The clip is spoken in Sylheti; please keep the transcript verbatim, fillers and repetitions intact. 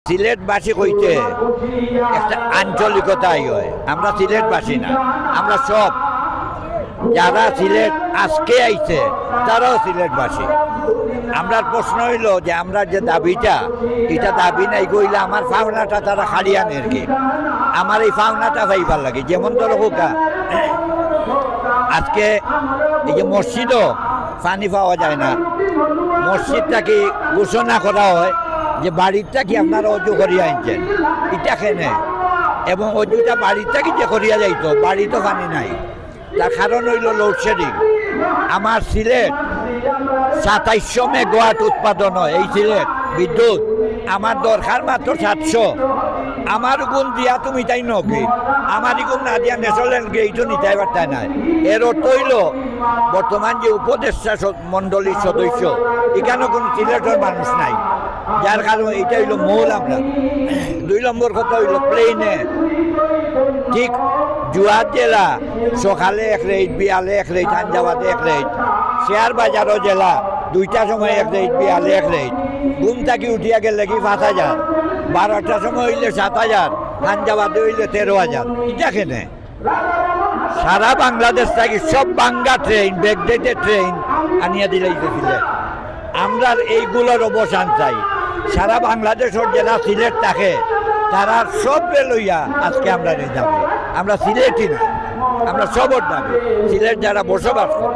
সিলেটবাসী কইতে একটা আঞ্চলিকতাই হয়। আমরা সিলেটবাসী না, আমরা সব, যারা সিলেট আজকে আইছে, তারাও সিলেটবাসী। আমরার প্রশ্ন অইলো যে আমরার যে দাবিটা, ইটা দাবি নায় গো, অইলে আমার পাওনাটা তারা কাড়িয়া নেরগি। আমার এই পাওনাটা পাইবার লাগি, যেমন ধরো হোকা, আজকে এই যে মসজিদও পানি পাওয়া যায় না, মসজিদ থাকি ঘোষণা করা হয় যে বাড়ির থাকি আপনারা অজু করিয়া আনছেন, ইটা কেনে? এবং অজুটা বাড়ির থাকি যে করিয়া যাইতো, বাড়িত পানি নাই। তার কারণ অইলো লোডশেডিং। আমার সিলেট সাতাইশশো মেগাওয়াট উৎপাদন হয়, এই সিলেট বিদ্যুৎ। আমার দরকার মাত্র সাতশো। আমার গুণ দিয়া তুমি তাই নকি, আমার গুণ না দিয়া ন্যাশনাল গ্রিডও নিতে পারতায় নায়। এর অর্থ অইলো বর্তমান যে উপদেষ্টা স-, মণ্ডলীর সদস্য, এখানো কোনো সিলেটর মানুষ নাই, যার কারণে ইটা অইলো মূল আমরা। দুই নম্বর কথা অইলো প্লেনে ঠিক জুয়ার জেলা, সকালে এক রেট, বিয়ালে এক রেট, হাঞ্জাবাদে এক রেট, শেয়ার বাজারও জেলা, দুইটা সময় এক রেট, বিয়ালে এক রেট। ঘুম থাকি উঠিয়া গেলে কি পাঁচ হাজার, বারোটার সময় অইলে সাত হাজার, হাঞ্জাবাদে অইলে তেরো হাজার। ইটা কেনে? সারা বাংলাদেশ থাকি সব ভাঙ্গা ট্রেন, ব্যাকডেটেড ট্রেন আনিয়া দিলাইছে সিলেট। আমরার এইগুলার অবসান চাই। সারা বাংলাদেশর যারা সিলেট থাকে, তারা সবরে লইয়া আজকে আমরার এই দাবি। আমরা সিলেটি না, আমরা সবর দাবি। সিলেট যারা বসবাস করে,